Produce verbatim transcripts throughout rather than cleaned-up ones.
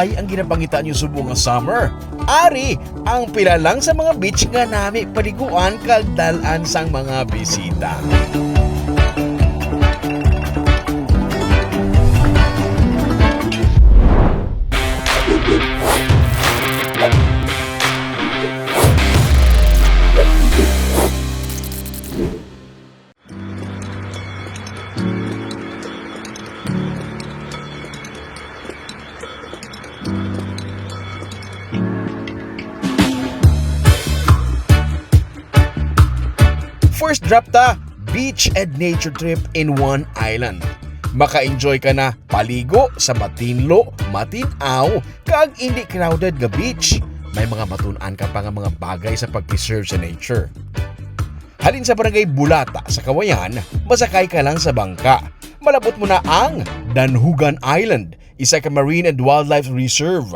Ay ang ginapangita niyo subong nga summer. Ari ang pila lang sa mga beach nga nami paliguan kag dal-an sang mga bisita. First drop ta, beach and nature trip in one island. Maka-enjoy ka na paligo sa matinlo, matin-aw, kag indi crowded nga beach. May mga matun-an ka pa nga mga bagay sa pag-preserve sa nature. Halin sa barangay Bulata sa Kawayan, masakay ka lang sa bangka. Malabot mo na ang Danhugan Island, isa ka marine and wildlife reserve.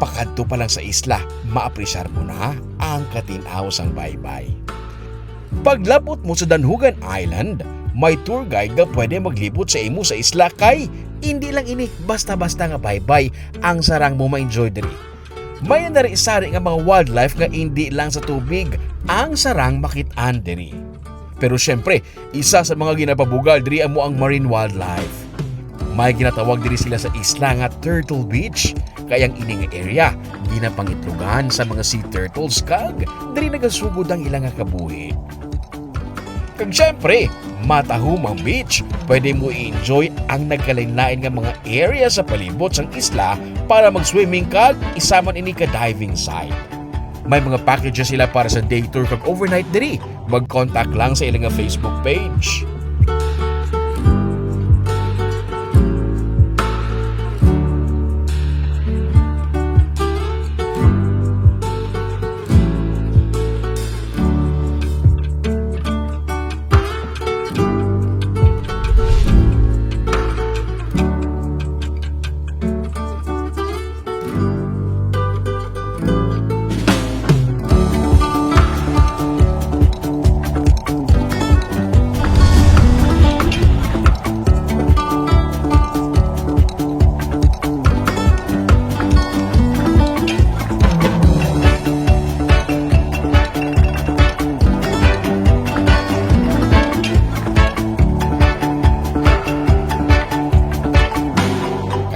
Pakadto pa lang sa isla, maapresyar mo na ang katin-aw sang baybay. Paglabot mo sa Danhugan Island, may tour guide nga pwede maglibot sa imo sa isla, kay indi lang ini basta-basta nga baybay ang sarang mo ma-enjoy diri. May nari-sari nga mga wildlife nga indi lang sa tubig ang sarang makit-an diri. Pero siyempre, isa sa mga ginapabugal diri amo ang marine wildlife. May ginatawag diri sila sa isla nga Turtle Beach, kay ang ini nga area ginapangitlogan sa mga sea turtles, kag diri nagasugod ang ila nga kabuhi. Kag siyempre, Matahumang Beach, pwede mo i-enjoy ang nagkalainlain nga mga area sa palibot sang isla para mag-swimming kag isa man ini ka diving site. May mga packages sila para sa day tour kag overnight diri. Mag-contact lang sa ila nga Facebook page.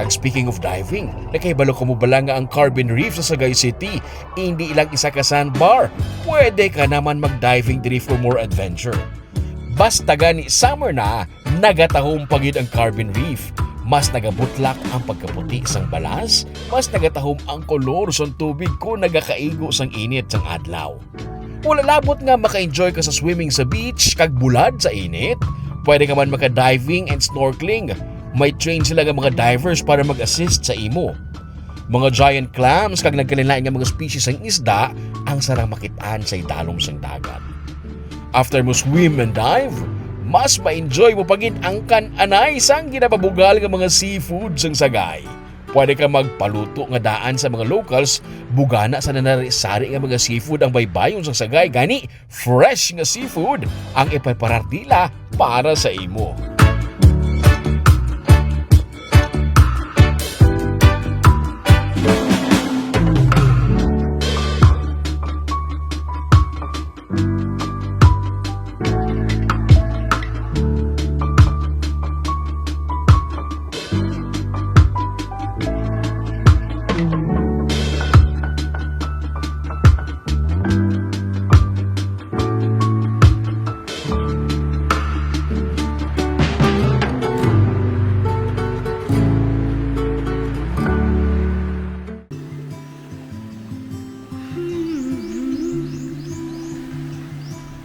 Kag speaking of diving, nakahibalo kamo bala nga ang Carbon Reef sa Sagay City indi lang isa ka sandbar? Pwede ka naman mag-diving diri for more adventure. Basta gani summer na, nagatahom pa gid ang Carbon Reef. Mas nagabutlak ang pagkaputi sang balas, mas nagatahom ang kolor sang tubig kon nagakaigo sang init sang adlaw. Wala labot nga maka-enjoy ka sa swimming sa beach kag bulad sa init. Pwede ka man maka-diving and snorkeling. May trained sila nga mga divers para mag-assist sa imo. Mga giant clams kag nagkalainlain nga mga species sang isda ang sarang makit-an sa idalom sang dagat. After mo swim and dive, mas ma-enjoy mo pa gid ang kan-anay sang ginapabugal nga mga seafood sang Sagay. Pwede ka magpaluto nga daan sa mga locals, bugana sa nanari-sari nga mga seafood ang baybayon sang Sagay, gani fresh nga seafood ang ipreparar nila para sa imo.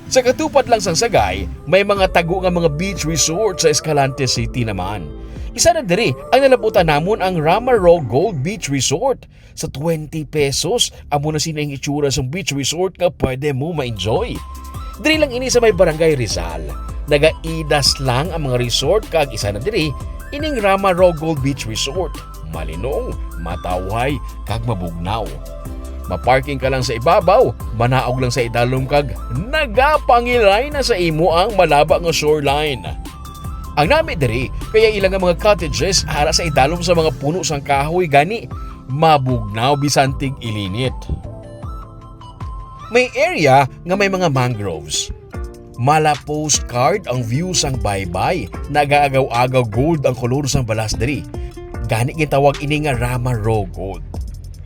Sa katupad lang sang Sagay, may mga tago nga mga beach resort sa Escalante City naman. Isa na diri ang nalabutan namon, ang Rama Row Gold Beach Resort. Sa twenty pesos, amo na sini ang itsura sang beach resort nga pwede mo ma-enjoy. Diri lang ini sa may Barangay Rizal. Naga-idas lang ang mga resort, kag isa na diri ining Rama Row Gold Beach Resort. Malinong, matawhay, kag mabugnaw. Ma-parking ka lang sa ibabaw, manaog lang sa idalom, kag nagapangilay na sa imo ang malaba nga shoreline. Ang nami diri kay ang ila nga mga cottages ara sa idalom sa mga puno sang kahoy, gani mabugnaw bisan tig-ilinit. May area nga may mga mangroves. Mala postcard ang view sang baybay. Nagaagaw-agaw gold ang kolor sang balas diri. Gani gintawag ini nga Rama Raw Gold.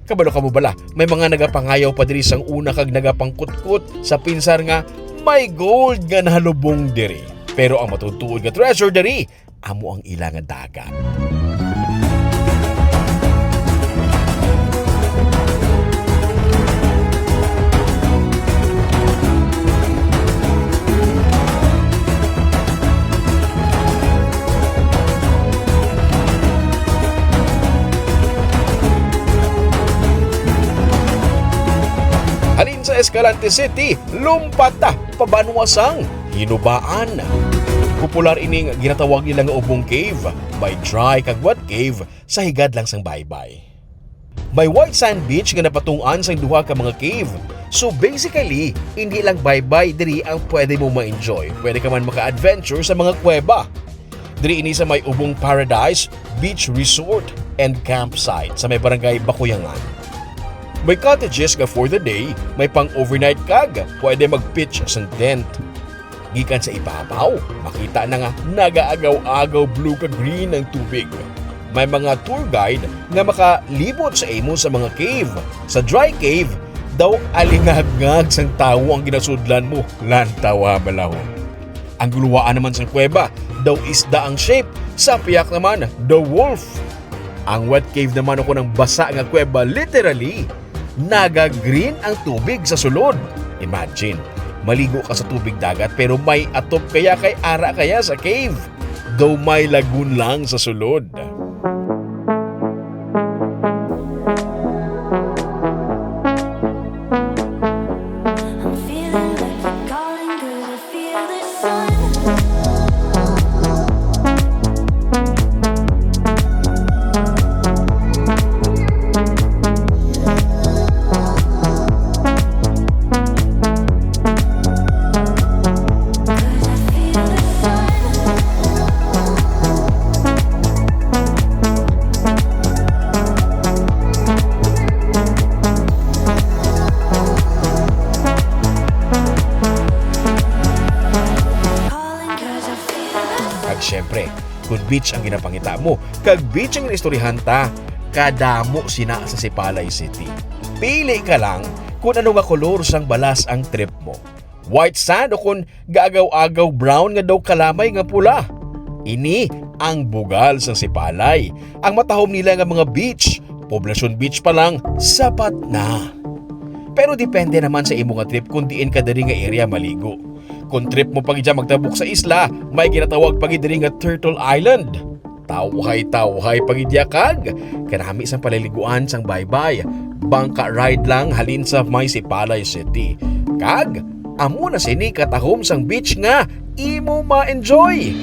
Kabalo kamo bala, may mga nagapangayaw pa diri sang una kag nagapangkutkot sa pinsar nga may gold nga nahalubong diri. Pero ang matuod-tuod nga treasure diri amo ang ila nga dagat. Halin sa Escalante City, lumpat ta pa banwa sang Hinubaan. Popular ining ginatawag nila nga Ubong Cave. May dry kag wet cave sa higad lang sang baybay. May white sand beach nga napatungan sang duha ka mga cave. So basically, hindi lang baybay diri ang pwede mo ma-enjoy. Pwede ka man maka-adventure sa mga kuweba. Diri ini sa may Ubong Paradise Beach Resort and Campsite sa may barangay Bakuyangan. May cottages nga for the day, may pang-overnight kag pwede mag-pitch sa tent. Gikan sa ibabaw, makita na nga nagaagaw-agaw blue kag green ang tubig. May mga tour guide nga makalibot sa imo sa mga cave. Sa dry cave, daw alingagngag sang tawo ang ginasudlan mo. Lantawa, balahon. Ang guluwaan naman sang kuweba, daw isda ang shape. Sa piyak naman, daw wolf. Ang wet cave naman, o kunang basa nga kuweba, literally, naga-green ang tubig sa sulod. Imagine, maligo ka sa tubig dagat pero may atop kaya kay ara kaya sa cave. Daw may lagoon lang sa sulod. I'm feeling like you're calling, girl. Feel the sun. Kag syempre, kung beach ang ginapangita mo, kag beach ang istoryahan ta, kadamo sina sa Sipalay City. Pili ka lang kung ano nga kolor sang balas ang trip mo. White sand o kung gaagaw-agaw brown nga daw kalamay nga pula. Ini ang bugal sang Sipalay. Ang matahom nila nga mga beach, Poblacion Beach pa lang, sapat na. Pero depende naman sa imo nga trip kung diin ka diri nga area maligo. Kung trip mo pa gid magtabok sa isla, may ginatawag pa gid diri nga Turtle Island. Tawhay-tawhay pa gid ya kag kanami sang paliliguan sang baybay. Bangka ride lang halin sa may Sipalay City. Kag amo na sini katahom sang beach nga imo ma-enjoy.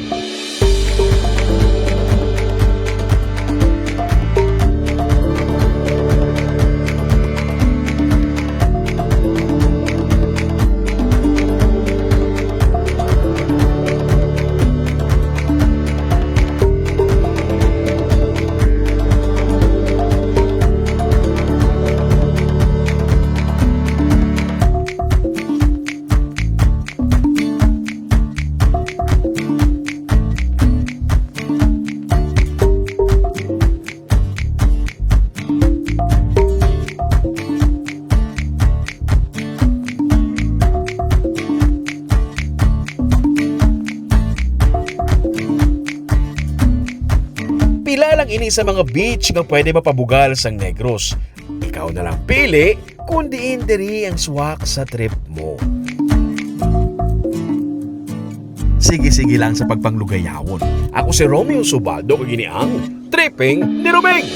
Pila lang ini sa mga beach nga pwede mapabugal sang Negros. Ikaw na lang pili kung diin diri ang swak sa trip mo. Sige-sige lang sa pagpanglugayawon. Ako si Romeo Subaldo, kag ini ang Tripping ni Roming.